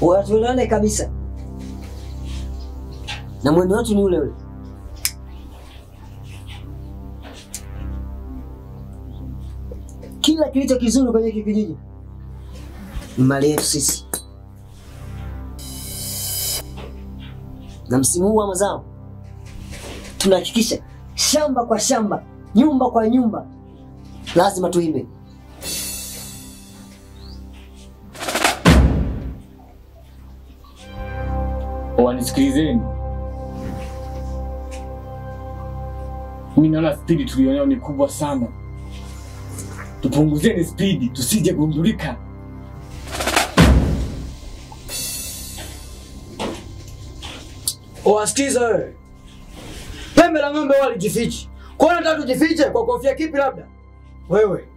Watuelewane kabisa. Na mwendo wetu ni ule ule. Kila kilicho kizuri kwenye hiki kijiji ni mali yetu sisi. Na msimu huu wa mazao tunahakikisha shamba kwa shamba, nyumba kwa nyumba, lazima tuime. Wanisikilizeni. Mimi naona spidi tulionayo ni kubwa sana. Tupunguzeni spidi tusije gundulika. Wasikiza wewe. Pembe la ng'ombe wali jifichi. Kwa nini nataka tujifiche kwa kofia kipi labda? Wewe.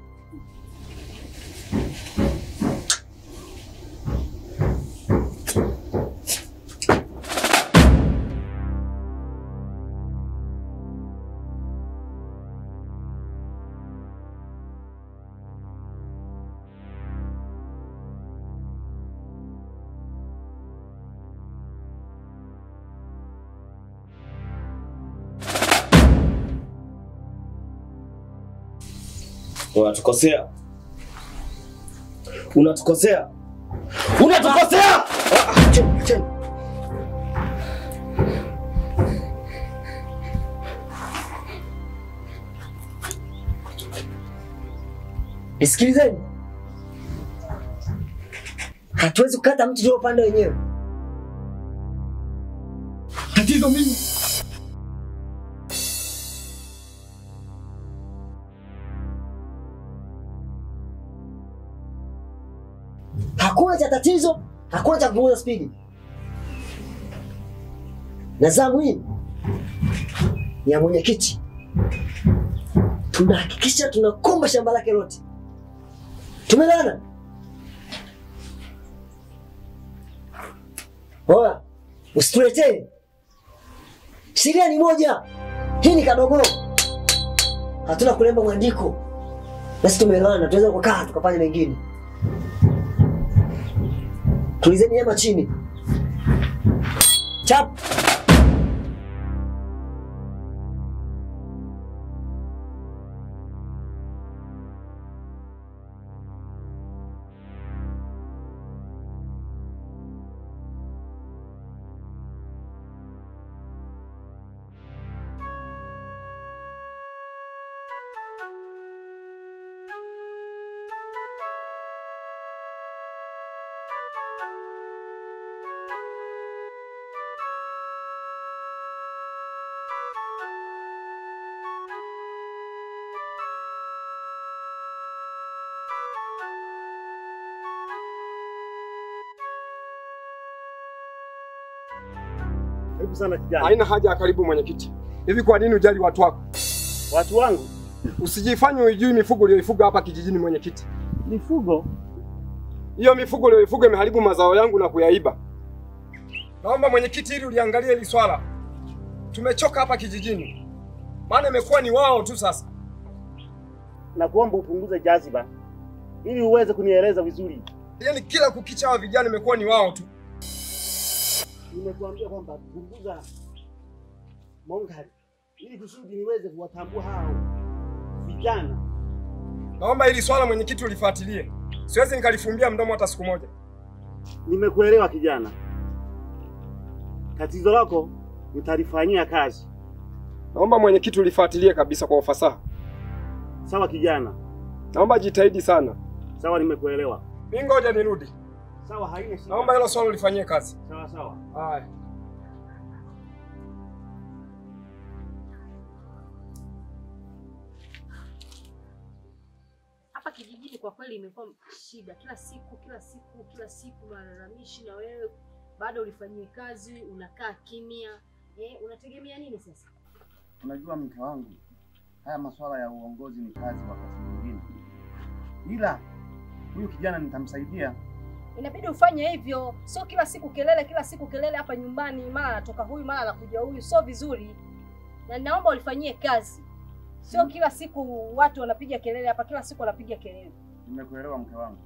Unatukosea. Unatukosea. Unatukosea! Cheni. Nisikilizeni. Hatuwezi kukata mti tuliopanda wenyewe. Tatizo mimi. Hakuna cha tatizo, hakuna cha kupunguza spidi. Na zamu hii ya mwenyekiti, tunahakikisha tunakomba shamba lake lote. Tumelana? Oya, usituletee. Sheria ni moja. Hii ni kadogo. Hatuna kulemba mwandiko. Basi tumelana, tunaweza kukaa tukafanya mengine. Tulizeni nyama chini. Chap. Karibu sana kijana. Haina haja ya karibu mwenyekiti. Hivi kwa nini ujali watu wako? Watu wangu? Usijifanye ujui mifugo uliyoifuga hapa kijijini mwenyekiti. Mifugo? Hiyo mifugo uliyoifuga imeharibu mazao yangu na kuyaiba. Naomba mwenyekiti ili uliangalie hili swala. Tumechoka hapa kijijini. Maana imekuwa ni wao tu sasa. Na kuomba upunguze jaziba ili uweze kunieleza vizuri. Yaani kila kukicha wa vijana imekuwa ni wao tu. Nimekuambia kwamba punguza mongari ili kusudi niweze kuwatambua hao vijana. Naomba hili swala mwenyekiti ulifuatilie. Siwezi nikalifumbia mdomo hata siku moja. Nimekuelewa kijana. Tatizo lako nitalifanyia kazi. Naomba mwenyekiti ulifuatilie kabisa kwa ufasaha. Sawa kijana. Naomba jitahidi sana. Sawa, nimekuelewa. Mimi ngoja nirudi. Sawa, haina shida. Naomba hilo swala ulifanyie kazi. Sawa sawa. Haya. Hapa kijijini kwa kweli imekuwa shida. Kila siku, kila siku, kila siku malalamishi, na wewe bado ulifanyie kazi, unakaa kimya. Unategemea nini sasa? Unajua mke wangu, haya masuala ya uongozi ni kazi wakati mwingine. Ila huyu kijana nitamsaidia. Inabidi ufanye hivyo, sio kila siku kelele, kila siku kelele hapa nyumbani, mara anatoka huyu mara anakuja huyu, sio vizuri. Na naomba ulifanyie kazi. Sio kila siku watu wanapiga kelele hapa, kila siku wanapiga kelele. Nimekuelewa mke wangu.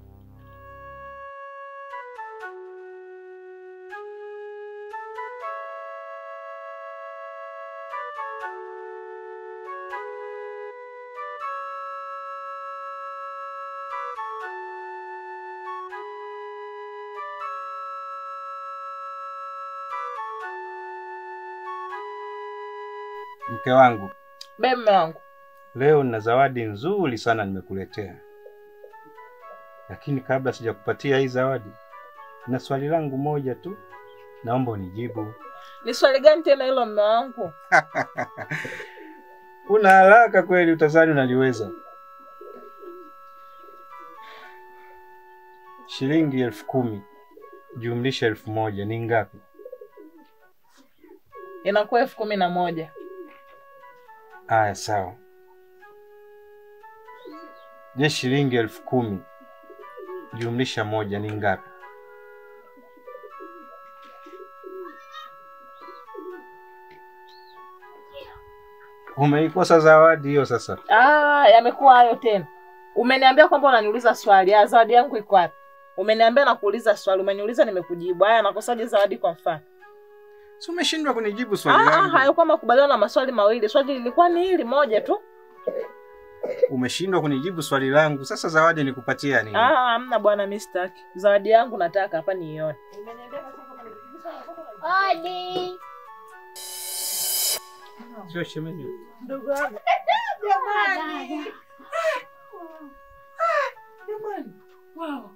Mke wangu. Mume wangu. Leo nina zawadi nzuri sana nimekuletea. Lakini kabla sijakupatia hii zawadi, na swali langu moja tu, naomba unijibu. Ni swali gani tena hilo mume wangu? Una haraka kweli, utazani unaliweza. Shilingi 10,000 jumlisha 1,000 ni ngapi? Inakuwa 11,000. Aya, sawa. Je, shilingi 10,000 jumlisha 1 ni ngapi? Umeikosa zawadi hiyo sasa. Ah, yamekuwa hayo tena. Umeniambia kwamba unaniuliza swali. Ah, zawadi yangu iko wapi? Umeniambia na kuuliza swali, umeniuliza nimekujibu. Haya, nakosaje zawadi kwa mfano? Si umeshindwa kunijibu swali langu. Ah, hayo kwa makubaliano na maswali mawili. Swali lilikuwa ni hili moja tu. Umeshindwa kunijibu swali langu. Sasa zawadi nikupatia nini? Ah, hamna bwana, mimi sitaki. Zawadi yangu nataka hapa niione. Odi. Sio shemeji. Ndugu wangu. Jamani. Jamani. Wow.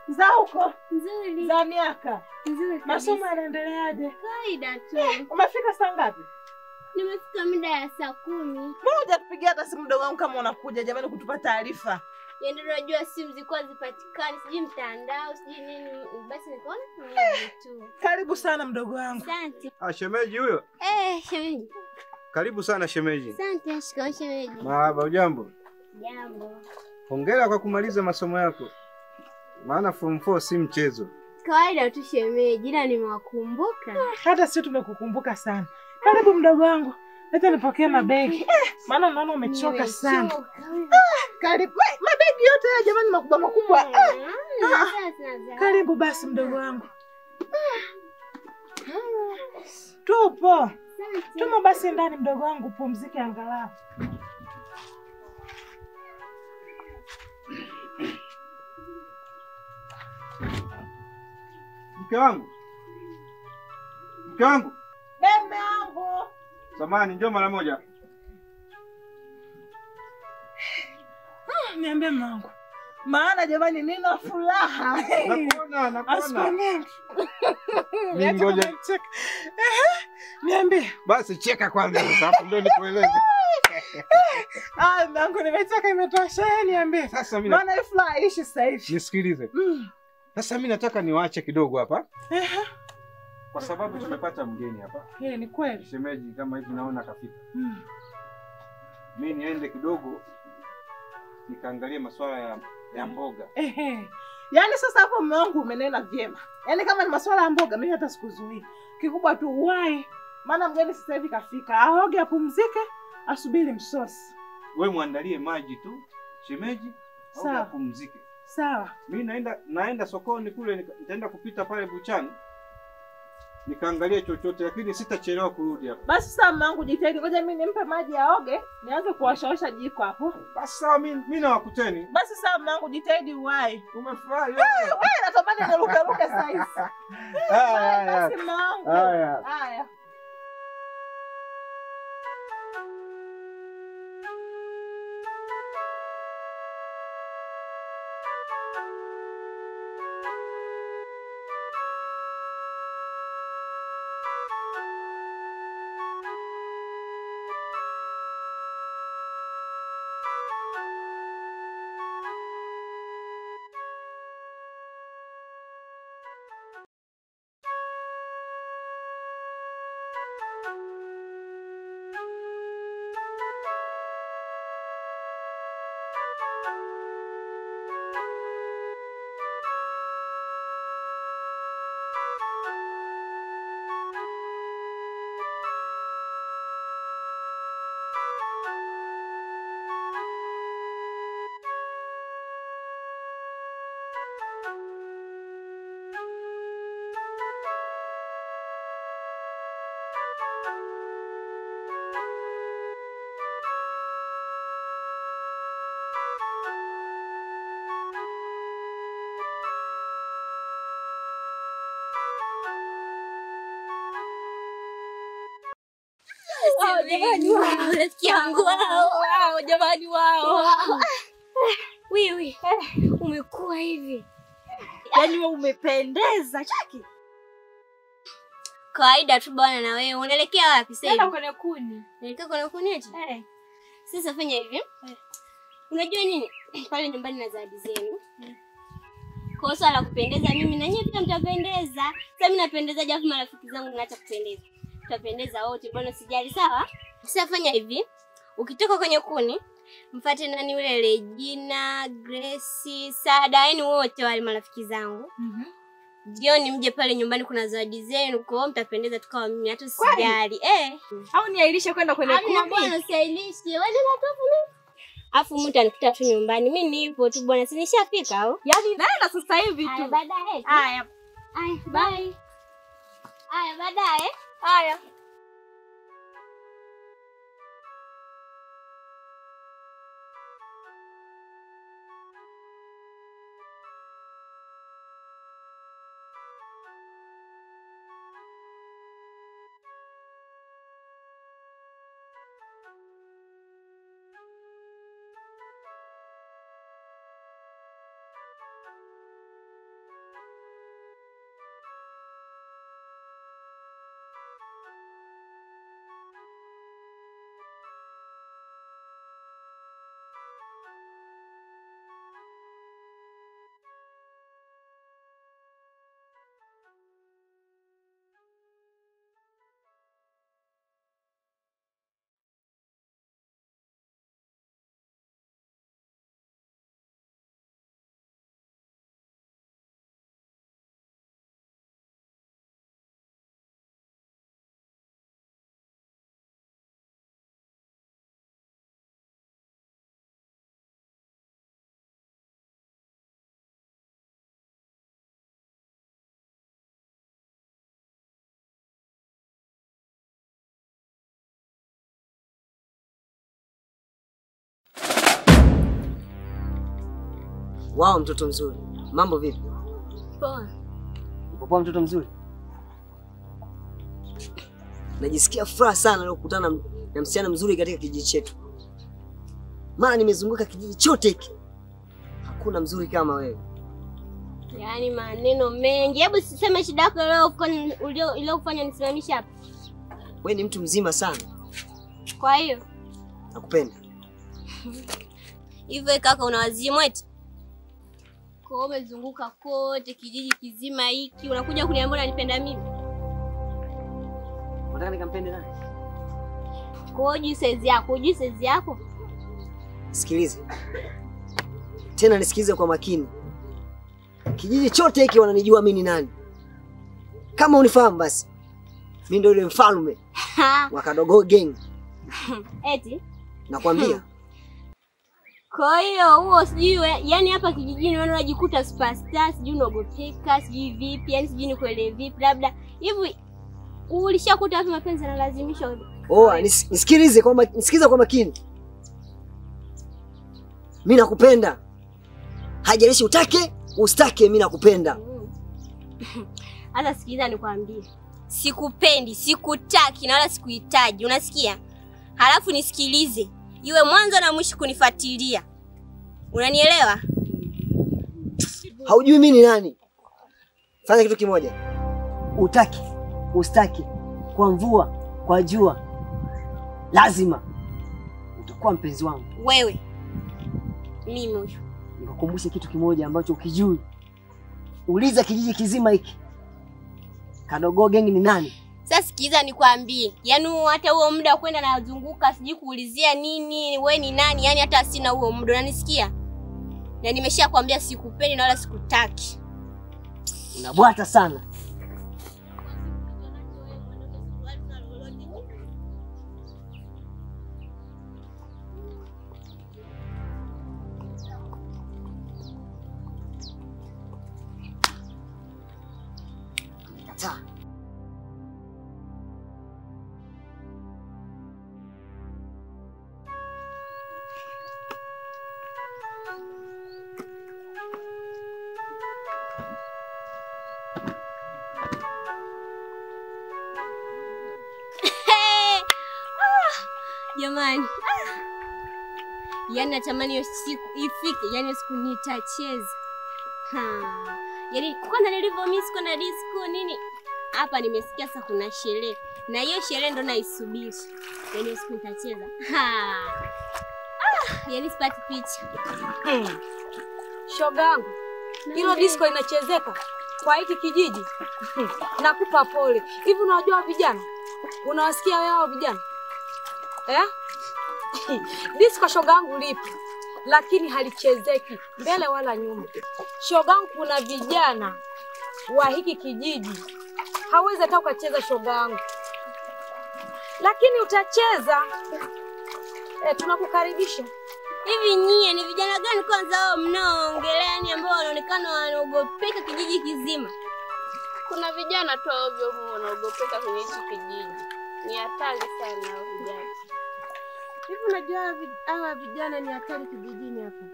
Za huko? Nzuri. Za miaka? Nzuri. Masomo yanaendeleaje? Kawaida tu. Umefika saa ngapi? Nimefika muda ya saa 10. Mbona hujatupigia hata simu mdogo wangu kama unakuja jamani kutupa taarifa? Yaani unajua simu zilikuwa zipatikani, sijui mtandao, sijui nini, basi nikaona ni tu. Karibu sana mdogo wangu. Asante. Ah, shemeji huyo? Eh, shemeji. Karibu sana shemeji. Asante, shikamoo shemeji. Marhaba, hujambo? Jambo. Hongera kwa kumaliza masomo yako. Maana form 4 si mchezo. Kawaida tu shemeji, ila nimewakumbuka. Hata sisi tumekukumbuka sana. Karibu mdogo wangu. Leta nipokee mabegi. Maana naona umechoka sana. Karibu. Mabegi yote haya jamani makubwa makubwa. Karibu basi mdogo wangu. Tupo. Tumo basi ndani mdogo wangu, pumzike angalau. Mke wangu. Mke wangu. Mume wangu. Samahani, njoo mara moja. Niambie mume wangu. Maana jamani nina furaha. Nakuona, nakuona. Mimi ngoja. Niambie. Basi cheka kwanza sasa hapo ndio nikueleze. Ah, mume wangu nimecheka imetosha, niambie. Sasa mimi maana hii furaha ishi sasa hivi. Nisikilize. Sasa mimi nataka niwaache kidogo hapa. Kwa sababu tumepata mgeni hapa. Eh, ni kweli. Shemeji kama hivi naona kafika. Mimi niende kidogo nikaangalie masuala ya mboga. Yaani sasa hapo mume wangu umenena vyema. Yaani kama ni masuala ya mboga mimi hata sikuzuii. Kikubwa tu uwahi. Maana mgeni sasa hivi kafika. Aoge apumzike, asubiri msosi. Wewe muandalie maji tu, shemeji, aoge apumzike. Sawa. Mimi naenda sokoni kule, nitaenda kupita pale buchani. Nikaangalie chochote lakini sitachelewa kurudi hapa. Basi sasa mume wangu jitahidi, ngoja mimi nimpe maji aoge, nianze kuwashaosha jiko hapo. Basi sawa, mimi nawakuteni. Basi sawa mume wangu jitahidi uwahi. Umefurahi wewe? Wewe natamani niruke ruke sasa hivi. Haya. Basi mume wangu. Haya. Haya. Wow, jamani wao. Rafiki yangu wao. Wow, jamani wao. Wewe umekuwa hivi. Yaani wewe umependeza, chaki. Kawaida tu bwana na wewe. Unaelekea wapi sasa hivi? Naenda kwenye kuni. Unaelekea kwenye kuni eti? Eh. Sasa fanya hivi. Unajua nini? Pale nyumbani na zawadi zenu. Kwa swala la kupendeza mimi na nyinyi pia mtapendeza. Sasa mimi napendeza japo marafiki zangu naacha kupendeza. Tutapendeza wote bwana, sijali sawa? Sasa fanya hivi. Ukitoka kwenye kuni, mfuate nani yule Regina, Grace, Sada, yani wote wale marafiki zangu. Jioni mje pale nyumbani kuna zawadi zenu, kwa hiyo mtapendeza tukawa mimi hata sijali. Eh. Au niahirishe kwenda kwenye kuni? Hamna bwana, usiahirishe. Wewe ndio tofu mimi. Afu mtu anikuta tu nyumbani. Mimi nipo tu bwana, si nishafika au? Yaani naenda sasa hivi tu. Haya baadaye. Haya. Haya, bye. Haya baadaye. Haya. Wao mtoto mzuri. Mambo vipi? Poa. Uko poa mtoto mzuri? Najisikia furaha sana leo kukutana na msichana mzuri katika kijiji chetu. Maana nimezunguka kijiji chote hiki. Hakuna mzuri kama wewe. Yaani maneno mengi. Hebu siseme shida yako leo iliyokufanya nisimamishe hapa. Wewe ni mtu mzima sana. Kwa hiyo nakupenda. Hivyo kaka una wazimu eti? Kwa umezunguka kote kijiji kizima hiki unakuja kuniambia unanipenda mimi? Unataka nikampende nani? Kwa hiyo size yako, hujui size yako? Sikilize. Tena nisikilize kwa makini. Kijiji chote hiki wananijua mimi ni nani. Kama unifahamu basi mimi ndio yule mfalme wa Kadogo Gang. Eti? Nakwambia. Kwa hiyo huo sijui yani hapa kijijini wewe unajikuta superstar, sijui unaogopeka, sijui vipi, yani sijui nikuelewe vipi, labda hivi ulishakuta wapi mapenzi yanalazimisha? Oh, nisikilize kwa nisikilize kwa makini. Mimi nakupenda. Haijalishi utake, usitake, mimi nakupenda. Hata sikiliza nikwambie. Sikupendi, sikutaki na wala sikuhitaji, unasikia? Halafu nisikilize. Iwe mwanzo na mwisho kunifuatilia. Unanielewa? Haujui mimi ni nani. Fanya kitu kimoja. Utaki, usitaki, kwa mvua, kwa jua, lazima utakuwa mpenzi wangu. Wewe. Mimi huyu. Nikukumbushe kitu kimoja ambacho ukijui. Uliza kijiji kizima hiki. Kadogo Gang ni nani? Sasa sikiza nikwambie. Yaani hata huo muda kwenda nazunguka sijui kuulizia nini, wewe ni nani? Yaani hata sina huo muda, unanisikia? Na nimeshakwambia sikupendi na wala sikutaki. Unabwata sana. Kataa. Jamani. Yaani natamani hiyo siku ifike, yaani siku nitacheza. Yaani kwanza nilivyo miss kwenda disco nini? Hapa nimesikia sasa kuna sherehe. Na hiyo sherehe ndo naisubiri. Yaani siku nitacheza. Yaani sipati picha. Shoga yangu, hilo disco inachezeka kwa hiki kijiji. Nakupa pole. Hivi unawajua vijana? Unawasikia wewe hao vijana? Eh? Disco shoga yangu lipo, lakini halichezeki mbele wala nyuma. Shoga yangu, kuna vijana wa hiki kijiji hawezi hata ukacheza shoga yangu, lakini utacheza. Tunakukaribisha. Hivi nyie ni vijana gani kwanza wao mnaoongelea, yani ambao wanaonekana wanaogopeka kijiji kizima? Kuna vijana tu ovyo ovyo wanaogopeka kwenye hichi kijiji. Ni hatari sana hao vijana. Hivi unajua hawa vijana ni hatari kijijini hapa.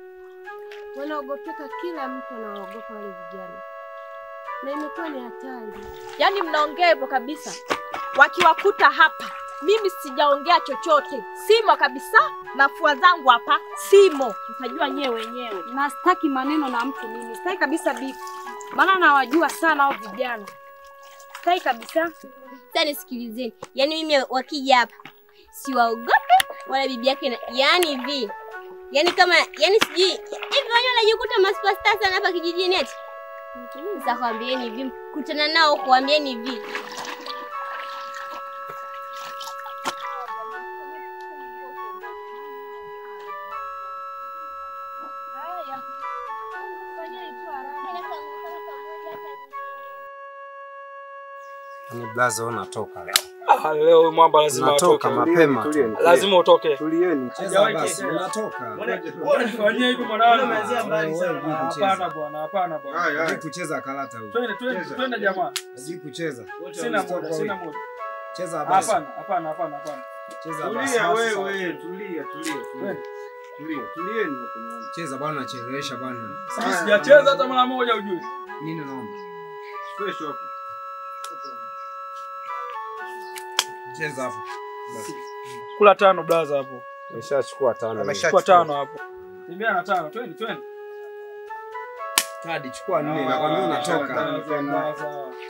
Wanaogopeka, kila mtu anaogopa wale vijana. Na imekuwa ni hatari. Yaani mnaongea hivyo kabisa. Wakiwakuta hapa, mimi sijaongea chochote. Simo kabisa, mafua zangu hapa simo. Mtajua nyewe wenyewe. Na sitaki maneno na mtu mimi. Sitaki kabisa bifu. Maana nawajua sana hao vijana. Sitaki kabisa. Sasa nisikilizeni. Yaani mimi wakija hapa siwaogope wala bibi yake na, yaani hivi. Yaani kama yaani sijui hivi wenyewe wanajikuta masuperstar sana hapa kijijini eti. Sasa kwambieni hivi, kutana nao kuambieni hivi. Haya. Ni blaza unatoka leo. Leo mwamba lazima atoke. Mapema tu. Lazima utoke. Tulieni. Cheza basi, unatoka. Unafanyia hivi mwanangu. Hapana bwana, hapana bwana. Hajui kucheza karata huyu. Twende twende twende jamaa. Hajui kucheza. Sina muda, sina muda. Cheza basi. Hapana, hapana, hapana, hapana. Cheza basi. Tulia wewe, tulia, tulia. Tulia, tulieni hapo. Cheza bwana, unachelewesha bwana. Sisi sijacheza hata mara moja ujue. Nini naomba? Fresh hapo. Cheza hapo. Kula tano blaza hapo. Ameshachukua tano. Ameshachukua tano hapo. Tembea na tano, twende twende. Kadi chukua nne na kwambia unatoka.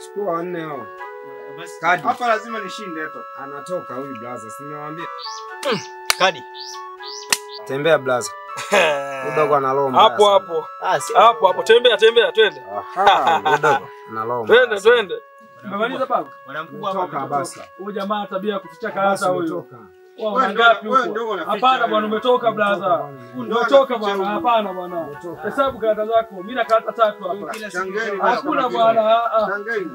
Chukua nne hao. Kadi. Hapa lazima nishinde hapa. Anatoka huyu blaza, si nimewaambia. Kadi. Tembea blaza. Udogo ana roho mbaya. Hapo hapo. Hapo hapo tembea tembea twende. Aha, udogo ana roho mbaya. Twende twende. Umemaliza baba? Bwana mkubwa hapa ametoka basi. Huyu jamaa tabia ya kuficha karata huyu. Wewe ngapi huko? Hapana bwana, umetoka blaza. Umetoka bwana, hapana bwana. Hesabu karata zako. Mimi na karata tatu hapa. Hakuna bwana.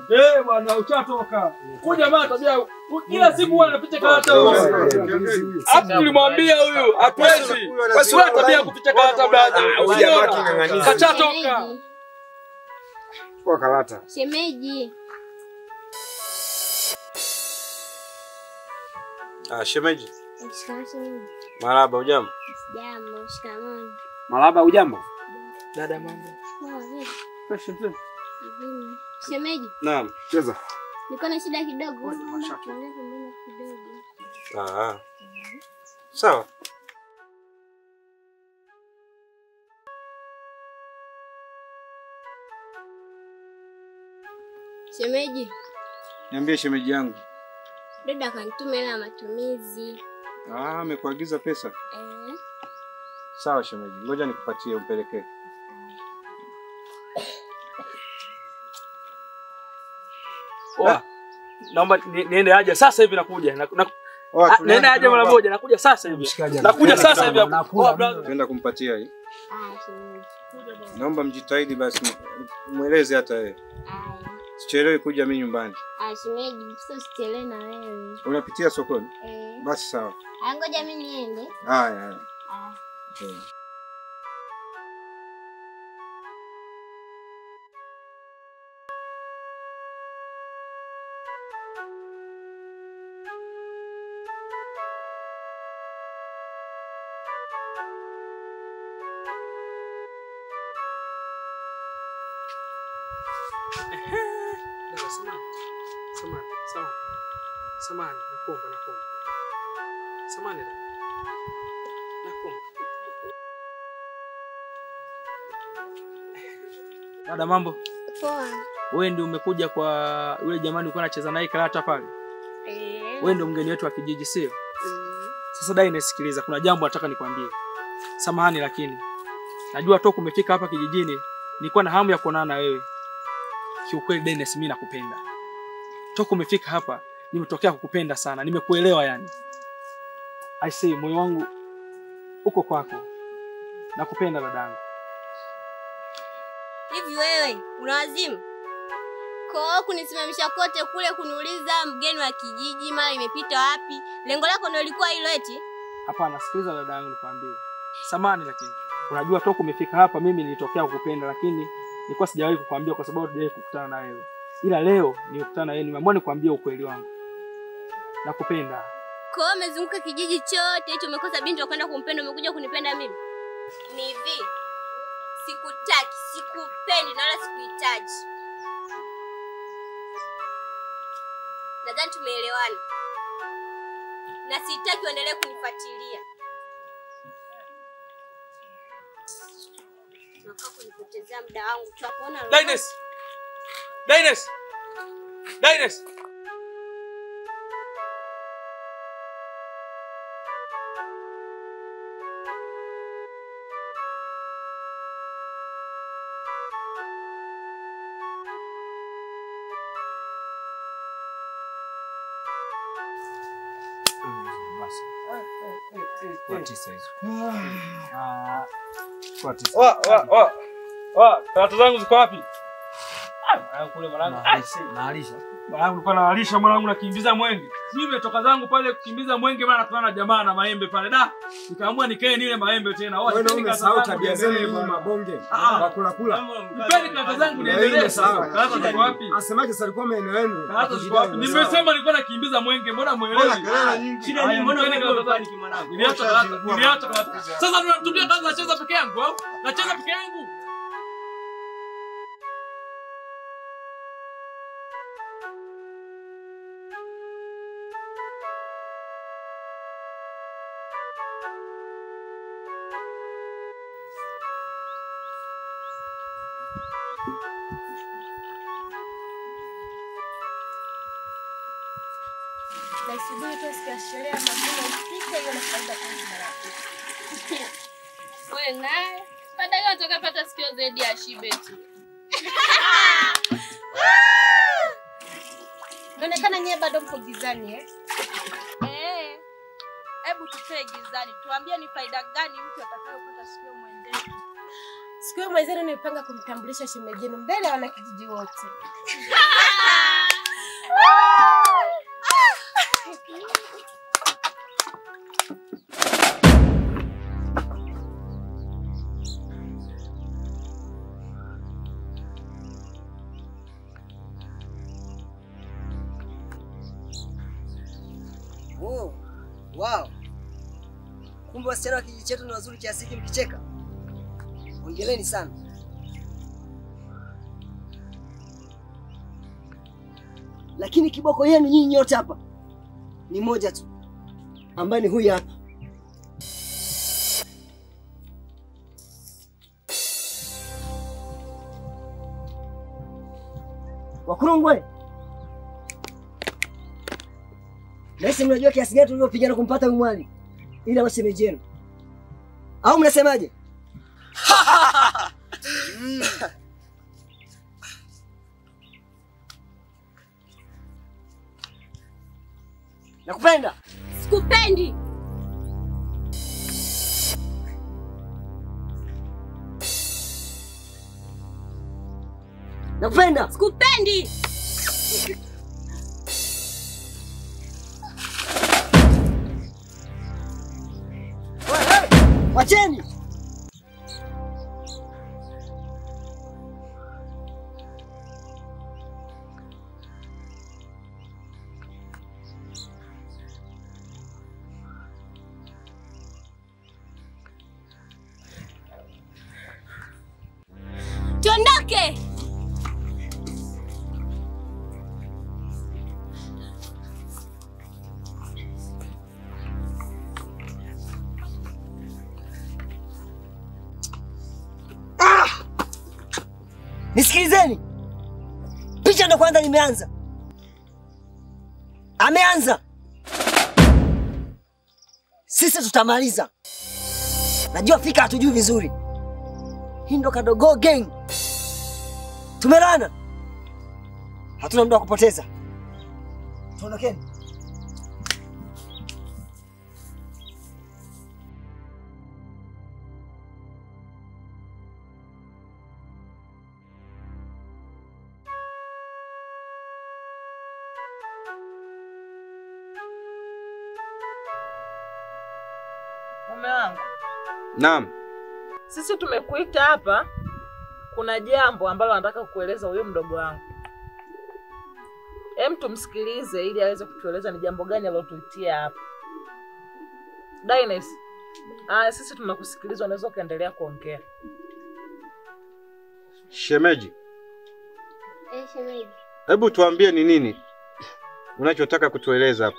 Eh bwana, uchatoka. Huyu jamaa tabia kila siku huwa anaficha karata huyu. Hapo tulimwambia huyu hatuwezi. Kwa sababu tabia ya kuficha karata blaza. Huyu jamaa king'ang'anizi. Kachatoka. Chukua karata. Shemeji. Shemeji. Shikamoo shemeji. Marhaba, hujambo? Sijambo, shikamoo. Marhaba, hujambo? Dada mambo. Fresh mzee. Shemeji. Naam, cheza. Niko na shida kidogo. Tuongee pembeni kidogo. Sawa. Shemeji. Niambie shemeji yangu. Dada akanituma hela ya matumizi. Amekuagiza pesa? Eh. Sawa shemeji, ngoja nikupatie umpelekee. Naomba niende haja sasa hivi nakuja. Niende haja mara moja, nakuja sasa hivi. Nakuja sasa hivi. Twenda kumpatia hii. Shemeji. Naomba mjitahidi basi mueleze hata yeye. Sichelewi kuja mimi nyumbani. Shemeji, sio usichelewe na wewe. Unapitia sokoni? Basi sawa. Ngoja mimi niende. Haya haya. Samahani, samahani, samahani, nakuomba, nakuomba. Samahani dada. Nakuomba. Dada, mambo? Poa. Wewe ndio umekuja kwa yule jamani ulikuwa unacheza naye karata pale? Eh. Wewe ndio mgeni wetu wa kijiji, sio? Sasa dai, nisikiliza, kuna jambo nataka nikwambie. Samahani lakini najua toka umefika hapa kijijini nilikuwa na hamu ya kuonana na wewe. Kiukweli Dennis, mimi nakupenda. Toka umefika hapa nimetokea kukupenda sana, nimekuelewa yani. I say moyo wangu uko kwako. Nakupenda dadangu. Hivi wewe una wazimu? Kwa kunisimamisha kote kule kuniuliza mgeni wa kijiji mara imepita wapi? Lengo lako ndio lilikuwa hilo eti? Hapana, sikiliza dada yangu nikwambie. Samahani lakini unajua toka umefika hapa mimi nilitokea kukupenda, lakini nilikuwa sijawahi kukuambia kwa sababu hatujawahi kukutana na wewe. Ila leo nilikutana na wewe, nimeamua nikwambie ukweli wangu. Nakupenda. Kwa hiyo umezunguka kijiji chote hicho umekosa binti wa kwenda kumpenda, umekuja kunipenda mimi? Ni hivi. Sikutaki, sikupendi na wala sikuhitaji. Nadhani tumeelewana. Na sitaki uendelee kunifuatilia. Nakaa kunipotezea muda wangu tu hapo. Ona Dennis. Dennis. Dennis. Wa wa karata zangu ziko wapi? Mwanangu kule mwanangu. Naalisha. Mwanangu nilikuwa naalisha mwanangu nakimbiza mwenge. Mimi nimetoka zangu pale kukimbiza mwenge maana tunana na jamaa na maembe pale da. Nikaamua nikae nile maembe tena. Wewe umesahau tabia zenu nyinyi mabonge. Wakula kula. Nipeni karata zangu niendelee. Karata ziko wapi? Asemaje sasa alikuwa maeneo yenu? Karata ziko wapi? Nimesema nilikuwa nakimbiza mwenge, mbona muelewi? Shida ni mbona wewe unapani mwanangu? Niliacha karata, niliacha karata. Sasa tunamtumia kazi nacheza peke yangu au? Nacheza peke yangu. Naisubiri tu siku ya sherehe ya mavuno ifike iwe na faida kwa marafiki. Wewe naye baadaye utakapata sikio zaidi ya shibe tu. Inaonekana nyewe bado mko gizani eh? Eh. Hebu tutoe gizani. Tuambie ni faida gani mtu atakayopata sikio mwenzenu. Sikio mwenzenu nimepanga kumtambulisha shemeji yenu mbele ya wanakijiji wote. Oh, wow. Kumbe wasichana wa kijiji chetu ni wazuri kiasi hiki mkicheka. Hongereni sana. Lakini kiboko yenu nyinyi nyote hapa ni moja tu, ambaye ni huyu hapa. Wakurungwe. Nahisi mnajua kiasi gani tulivyopigana kumpata huyu mwali ila washemeji yenu. Au mnasemaje? Nakupenda. Sikupendi. Nakupenda. Sikupendi. Wacheni. Tuondoke. Nisikilizeni. Picha ndo kwanza nimeanza. Ameanza. Sisi tutamaliza. Najua fika hatujui vizuri. Hii ndo Kadogo Gang. Tumelana. Hatuna muda wa kupoteza. Tuondokeni. Mume wangu. Naam. Sisi tumekuita hapa, kuna jambo ambalo nataka kukueleza huyo mdogo wangu. Hem, tumsikilize ili aweze kutueleza ni jambo gani alilotuitia hapa. Dines. Sisi tunakusikiliza, unaweza kuendelea kuongea. Shemeji. Shemeji. Hebu tuambie ni nini unachotaka kutueleza hapa?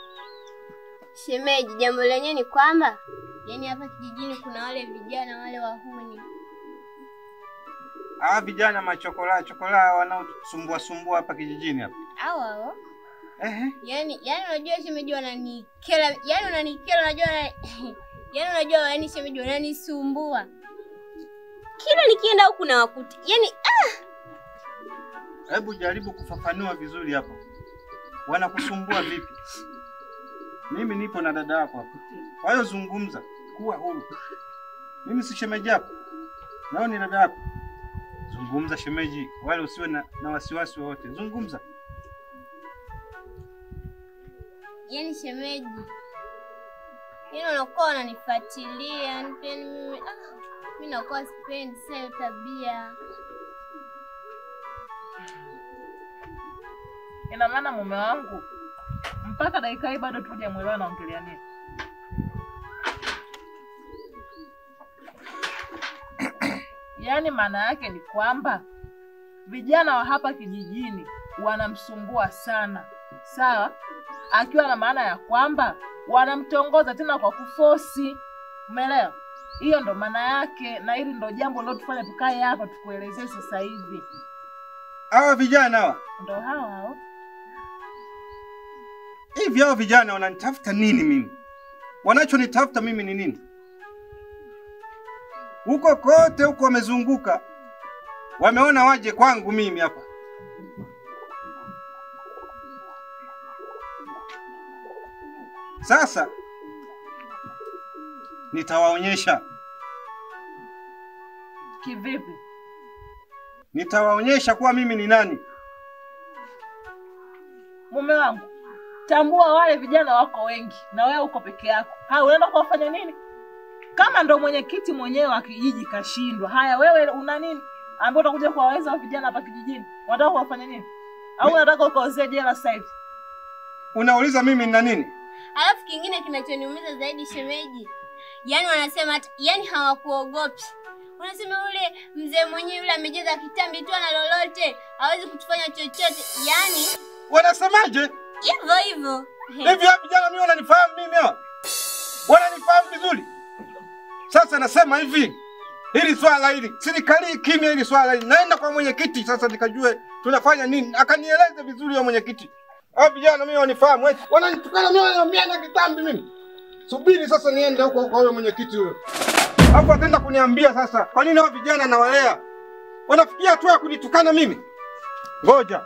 Shemeji, jambo lenyewe ni kwamba yaani hapa kijijini kuna wale vijana wale wahuni. Vijana machokola chokola wanaosumbua sumbua hapa kijijini hapa. Hao. Ehe. Yaani unajua shemeji wananikera, yaani unanikera unajua. Yaani unajua yaani shemeji wananisumbua. Kila nikienda huku na wakuta. Yaani Hebu jaribu kufafanua vizuri hapo. Wanakusumbua vipi? Mimi nipo na dada yako hapa. Kwa hiyo zungumza, kuwa huru. Mimi si shemeji yako. Nao ni dada yako. Zungumza shemeji, wala usiwe na wasiwasi wowote. Zungumza. Yaani shemeji, yaani unakuwa unanifuatilia, yaani mimi mimi nakuwa sipendi sasa tabia. Ina maana mume wangu mpaka dakika hii bado tujamuelewa naongelea nini? Yaani maana yake ni kwamba vijana wa hapa kijijini wanamsumbua sana. Sawa? Akiwa na maana ya kwamba wanamtongoza tena kwa kufosi. Umeelewa? Hiyo ndo maana yake, na hili ndo jambo lilotufanya tukae hapa tukuelezee sasa hivi. Hawa vijana hawa ndo hao hao. Hivi hao vijana wananitafuta nini mimi? Wanachonitafuta mimi ni nini? Huko kote huko wamezunguka. Wameona waje kwangu mimi hapa. Sasa nitawaonyesha. Kivipi? Nitawaonyesha kuwa mimi ni nani. Mume wangu, tambua wale vijana wako wengi na wewe uko peke yako. Ha, unaenda kuwafanya nini? Kama ndo mwenyekiti mwenyewe wa kijiji kashindwa. Haya, wewe una nini? Ambao utakuja kuwaweza vijana hapa kijijini. Unataka kuwafanya nini? Au unataka ukaozee jela sasa hivi? Unauliza mimi nina nini? Alafu kingine kinachoniumiza zaidi shemeji, yaani wanasema yaani hawakuogopi. Unasema yule mzee mwenyewe yule amejaza kitambi tu ana lolote, hawezi kutufanya chochote. Yaani wanasemaje? Hivyo hivyo. Hivi hapa vijana mimi wananifahamu mimi hawa? Wananifahamu vizuri. Sasa nasema hivi, hili swala hili silikalii kimya, hili swala hili naenda kwa mwenyekiti sasa nikajue tunafanya nini, akanieleze vizuri yule mwenyekiti. Hao vijana mimi wanifahamu, wananitukana mimi, wananiambia na kitambi mimi. Subiri sasa niende huko kwa yule mwenyekiti huyo. Hapo ataenda kuniambia sasa kwa nini hao vijana nawalea. Wanafikia hatua ya kunitukana mimi. Ngoja.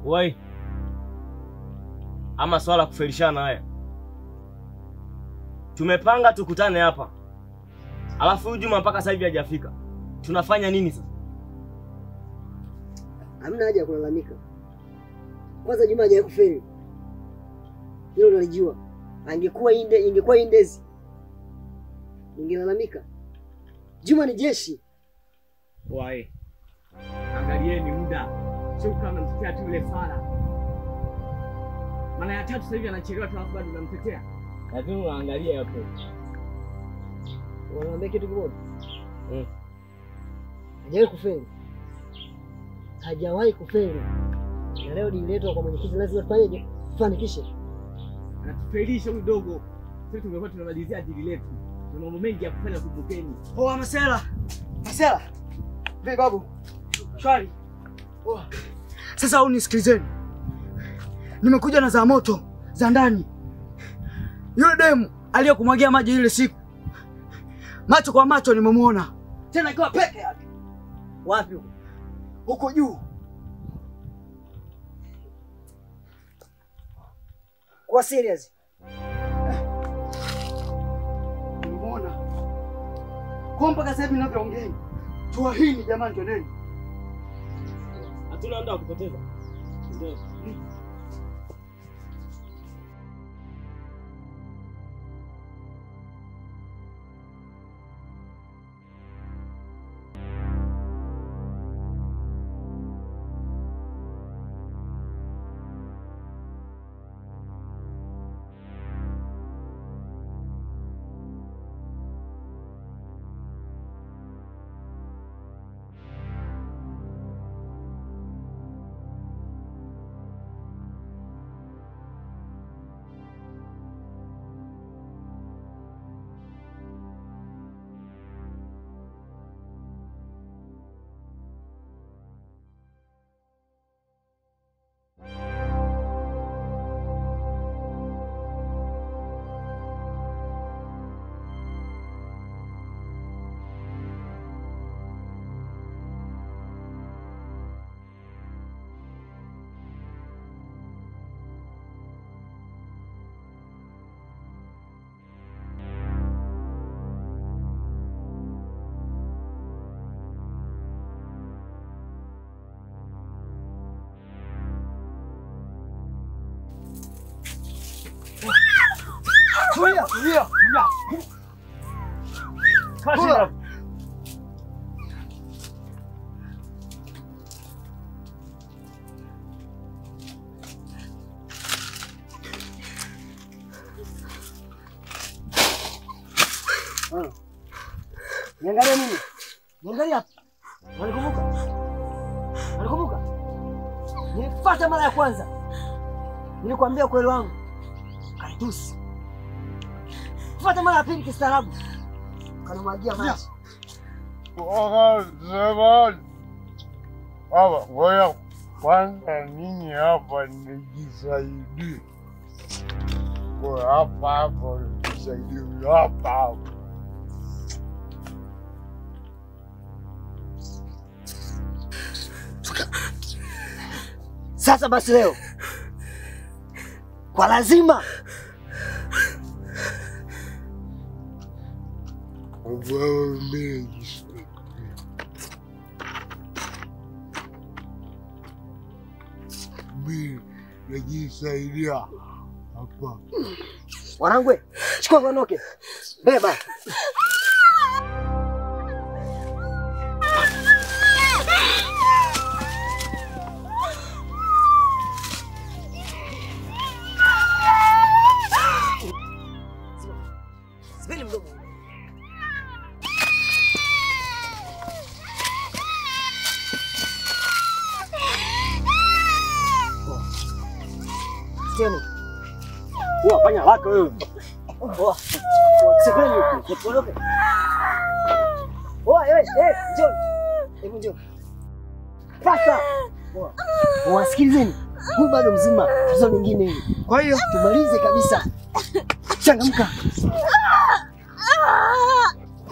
Wai. Ama swala kufelishana haya. Tumepanga tukutane hapa. Alafu Juma mpaka sasa hivi hajafika. Tunafanya nini sasa? Hamna haja ya kulalamika. Kwanza Juma hajawahi kufeli. Hilo unalijua. Angekuwa ingekuwa indezi. Ningelalamika. Juma ni jeshi. Wai. Angalieni muda. Sio kama mnamtetea tu yule fala. Maana ya tatu sasa hivi anachelewa tu alafu bado unamtetea. Lazima uangalie hapo. Wanaambia kitu kimoja. Hajawahi kufeli. Hajawahi kufeli. Na leo dili kwa mwenyekiti lazima tufanyeje? Tufanikishe. Anatufelisha huyu dogo. Sisi tumekuwa tunamalizia dili letu. Tuna mambo mengi ya kufanya kumbukeni. Poa Masela. Masela. Vipi babu? Shwari. Poa. Sasa au nisikilizeni. Nimekuja na za moto za ndani. Yule demu aliyokumwagia maji ile siku. Macho kwa macho nimemuona. Tena akiwa peke yake. Wapi huko? Huko juu. Kwa serious. Nimemuona. Kwa mpaka sasa hivi ninavyoongea. Tuwahini jamani, twendeni. Hatuna muda wa kupoteza. Ndio. Tulia, tulia. Tulia. Niangalie mimi. Niangalie hapa. Unanikumbuka? Unanikumbuka? Nilifuata mara ya kwanza. Nilikwambia ukweli wangu. Kanitusi. Fuata mara ya pili kistaarabu. Kanimwagia maji. Baba, ngoja kwanza ninyi hapa nijisaidie. Kwa hapa hapa nijisaidie hapa hapa. Sasa basi leo kwa lazima mimi najisaidia hapa. Wanangu, chukua konoke. Beba. Zibeni mdomo. Tena. Wewe fanya haraka wewe. Poa. Sipeni huko. Tuondoke. Poa, eh, njoo. Hebu njoo. Pasta. Poa. Wasikilizeni. Huyu bado mzima. Tatizo lingine hili. Kwa hiyo tumalize kabisa. Changamka.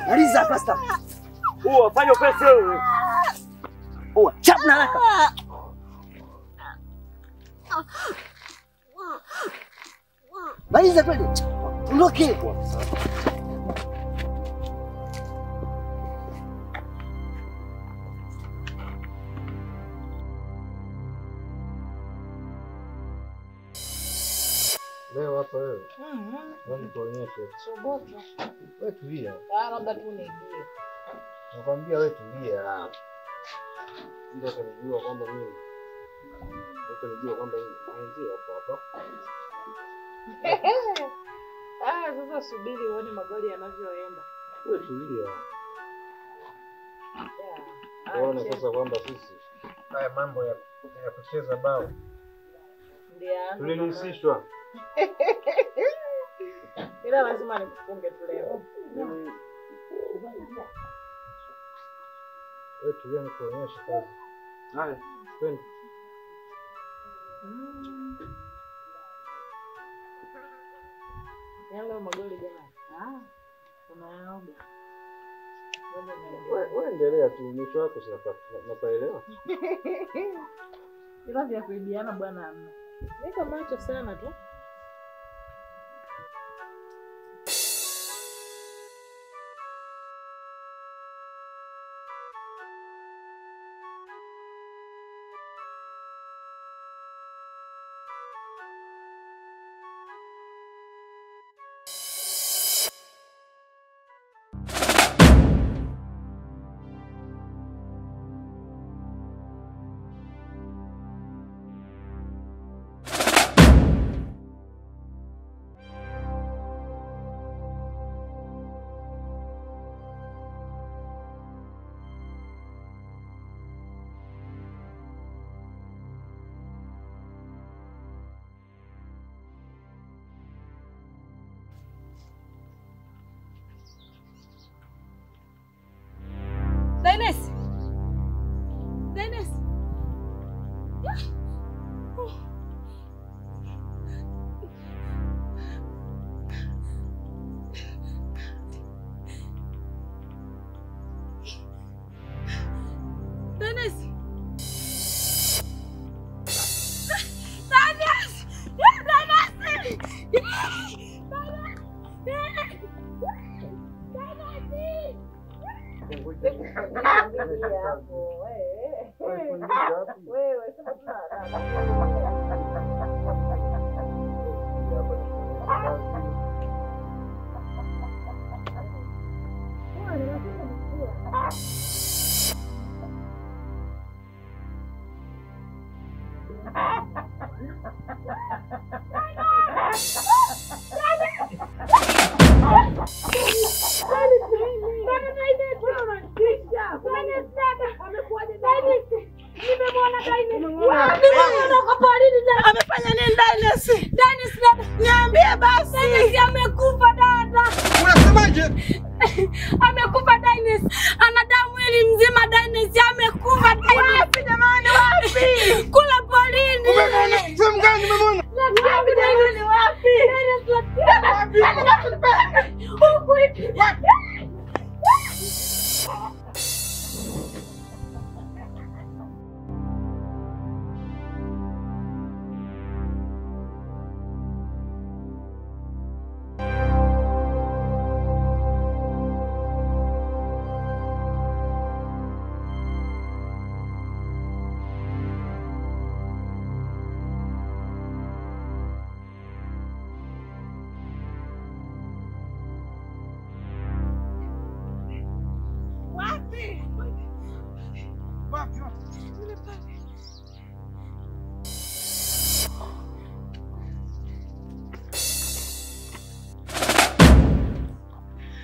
Maliza pasta. Poa, fanya upesi wewe. Poa, chap na haraka. Maliza twende. Tuondoke. Leo hapa wewe. Wewe nikuonyeshe. Sogoto. Wewe tulia. Ah, labda tu niingie. Nakwambia wewe tulia. Ndio utanijua kwamba mimi. Utanijua kwamba mimi hapo hapa. Ah, sasa subiri uone magoli yanavyoenda. Wewe tulia. Uone sasa kwamba sisi haya mambo ya kucheza bao. Ndio. Tulihusishwa. Ila lazima nikufunge tu leo. Wewe tulia nikuonyeshe kazi. Haya, twende. Yale magoli jamani. Ah, unaoga. Wewe endelea tu, mwisho wako napaelewa. Ila vya kuibiana bwana hamna. Niko macho sana tu. Dennis! Dennis! Dennis! Dennis! Amefanya nini Dennis? Dennis dada, niambie basi. Dennis amekufa dada. Unasemaje? Amekufa Dennis. Ana damu mwili mzima Dennis amekufa Dennis. Wapi jamani, wapi? Kula porini. Umemwona? Sehemu gani umemwona? Wapi Dennis? Wapi? Dennis wapi? Huku hivi. Wapi?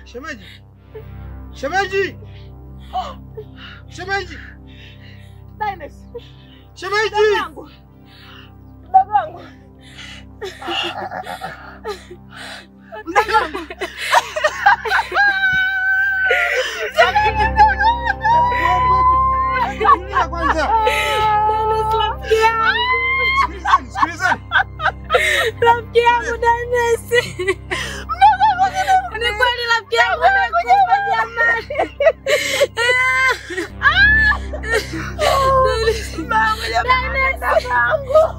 Shemeji! Shemeji! Shemeji! Dennis! Shemeji! Mdogo wangu! Mdogo wangu! Tulia kwanza. Dennis rafiki yangu. Sikilizeni, sikilizeni. Rafiki yangu Dennis. Ni kweli rafiki yangu amekufa jamani. Dennis.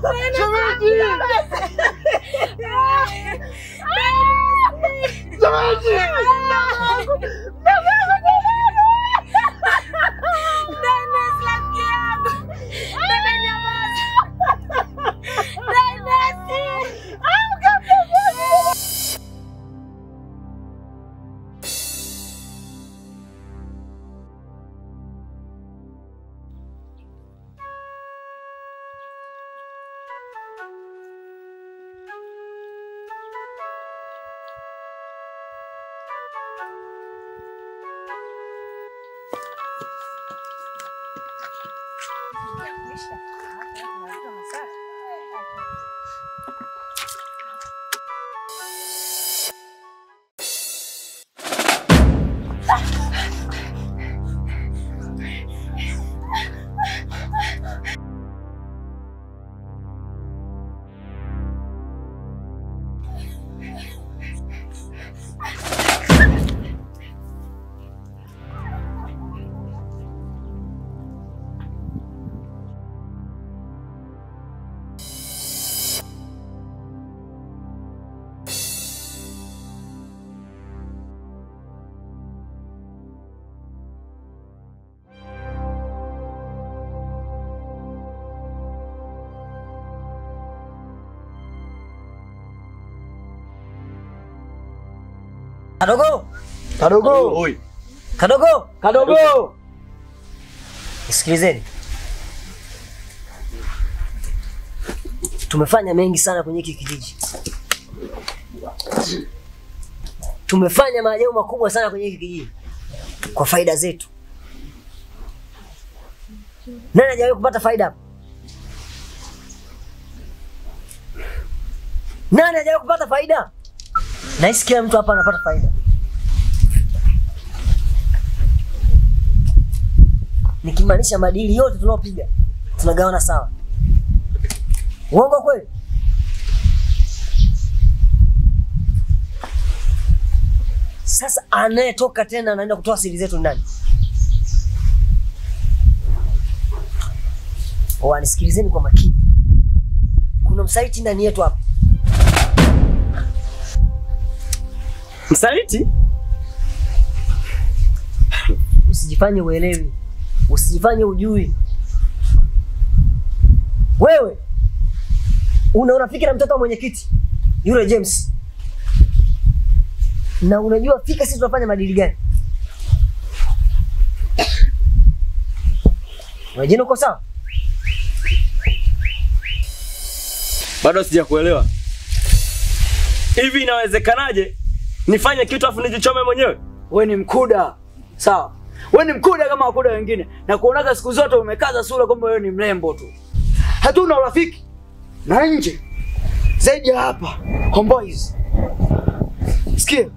Dennis. Jamani. Dennis rafiki yangu. Bebe nyamaza. Dennis. Amka bebe. Kadogo! Kadogo! Oi. Kadogo! Kadogo! Nisikilizeni. Tumefanya mengi sana kwenye hiki kijiji. Tumefanya maajabu makubwa sana kwenye hiki kijiji kwa faida zetu. Nani hajawahi kupata faida hapa? Nani hajawahi kupata faida? Nahisi kila mtu hapa anapata faida. Nikimaanisha madili yote tunaopiga tunagawana sawa. Uongo kweli? Sasa anayetoka tena anaenda kutoa siri zetu ndani. Wanisikilizeni kwa makini. Kuna msaliti ndani yetu hapa. Msaliti? Usijifanye uelewi. Usijifanye ujui. Wewe una urafiki na mtoto wa mwenyekiti yule James. Na unajua fika sisi tunafanya madili gani? Unajua uko sawa? Bado sijakuelewa. Hivi inawezekanaje nifanye kitu afu nijichome mwenyewe? Wewe ni mkuda. Sawa. Wewe ni mkuda kama wakuda wengine na kuonaga siku zote umekaza sura kwamba wewe ni mrembo tu. Hatuna urafiki na nje zaidi ya hapa homeboys. Sikia,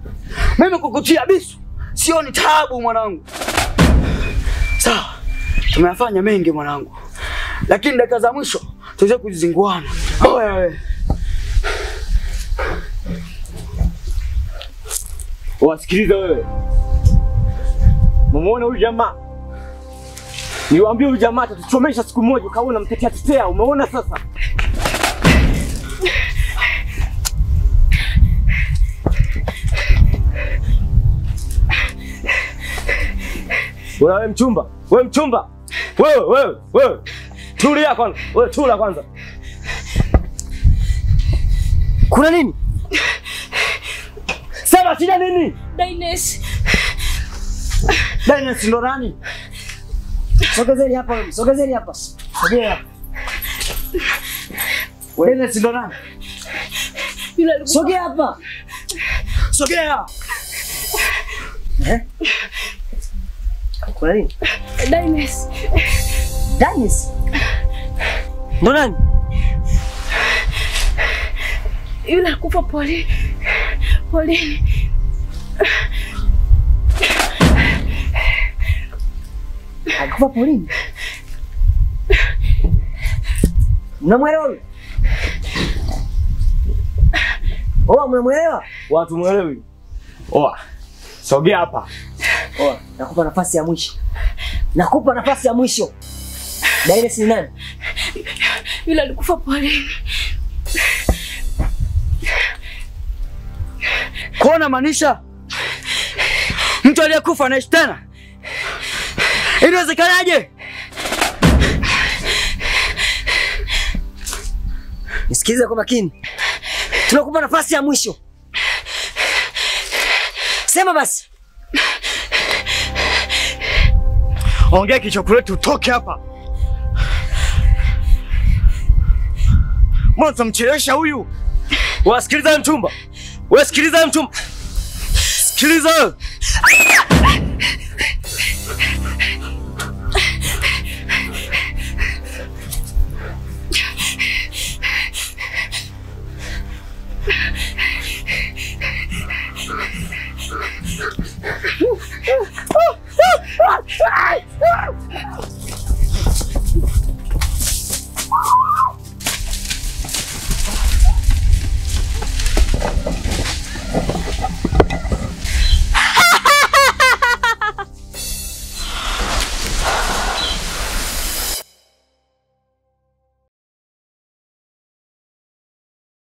mimi kukutia bisu sioni taabu mwanangu. Sawa, tumeyafanya mengi mwanangu, lakini dakika za mwisho tuweze kujizinguana. Oya wewe. Wasikiliza wewe. Mumeona huyu jamaa? Niwaambie huyu jamaa atatuchomesha siku moja ukaona mtetea tetea, umeona sasa? Wewe mchumba, wewe mchumba. Wewe wewe. Tulia kwanza. Wewe tula kwanza. Kuna nini? Sema shida nini? Dennis. Dennis ndo nani? Sogezeni hapa, sogezeni hapa. Sogea hapa. Dennis ndo nani? Sogea hapa. Sogea. Eh? Kuna nini? Dennis. Dennis? Ndo nani? Yule alikufa polini. Polini. Alikufa polini? Mnamuelewa? Oa, mnamuelewa? Watu muelewi. Oa. Sogea hapa. Oa, nakupa nafasi ya mwisho. Nakupa nafasi ya mwisho. Dennis ni nani? Yule alikufa polini. Kwa maanisha mtu aliyekufa anaishi tena? Inawezekanaje? Nisikilize kwa makini. Tunakupa nafasi ya mwisho. Sema basi. Ongea kichokoleti utoke hapa. Mbona tunamchelewesha huyu? Wasikiliza mchumba. Wewe sikiliza mchumba. Sikiliza.